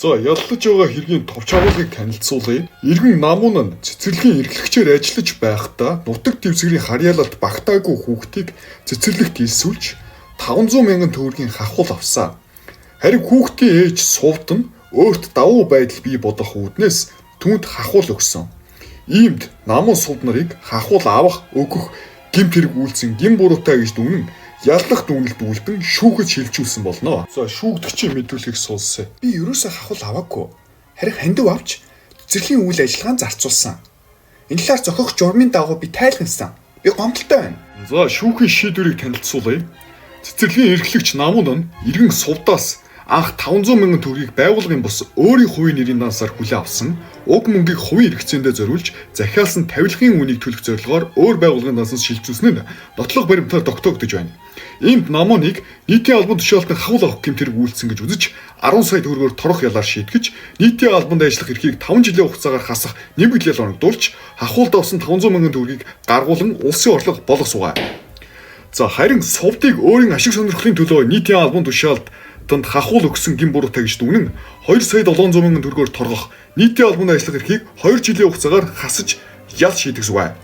За, яллаж байгаа хэргийн товч агуулгыг танилцуулъя. Иргэн намун нь цэцэрлэгийн эрхлэгчээр ажиллаж байхдаа нутаг дэвсгэрийн харьяалалд багтаагүй хүүхдийг цэцэрлэгт элсүүлж 500 мянган төгрөгийн хахуул авсан. Харин хүүхдийн ээж сувд нь өөрт давуу байдал бий болох үүднээс түүнд хахуул өгсөн. Иймд намун сувд нарыг хахуул авах, өгөх гэмт хэрэг үйлдсэн гэм буруутай гэж дүгнэн яллах дүгнэлт үлдэн шүүхэд шилжүүлсэн болно. За, шүүгдэгчийн мэдүүлгийг сонсъё. Би ерөөсөө хахуул аваагүй. Харин хандив авч цэцэрлэгийн үйл ажиллагаанд зарцуулсан. Энэ талаар зохиох журмын дагуу би тайлгансан. Би гомдолтой байна. За, шүүхийн шийдвэрийг танилцуулъя. Цэцэрлэгийн эрхлэгч намун нь иргэн сувдаас анх 500 мянган төгрөгийг байгууллагын бус өөрийн хувийн нэрийн дансаар хүлээн авсан. Уг мөнгийг хувийн хэрэгцээндээ зориулж захиалсан тавилгын үнийг төлөх зорилгоор өөр байгууллагын дансаас шилжүүлсэн нь нотлох баримтаар тогтоогдож байна. Иймд намууныг нийтийн албан тушаалтан хавал авах гэмт хэрэг үйлдсэн гэж үзэж 10 сая төгрөгөөр торох ялаар шийтгэж нийтийн албанд ажиллах эрхийг 5 жилийн хугацаагаар хасах нэмэгдэл ял оногдуулж хахуулд авсан 500 мянган төгрөгийг гаргуулан улсын орлого болгосуугай. За, харин сувдыг өөрийн ашиг сонирхлын төлөө нийтийн албан тушаалд танд хахуул өгсөн гэм буруутай гэж дүгнэн 2 сая 700 мянган төгрөгөөр торгох нийтийн албанд ажиллах эрхийг 2 жилийн хугацаагаар хасаж ял шийдгэсвэ.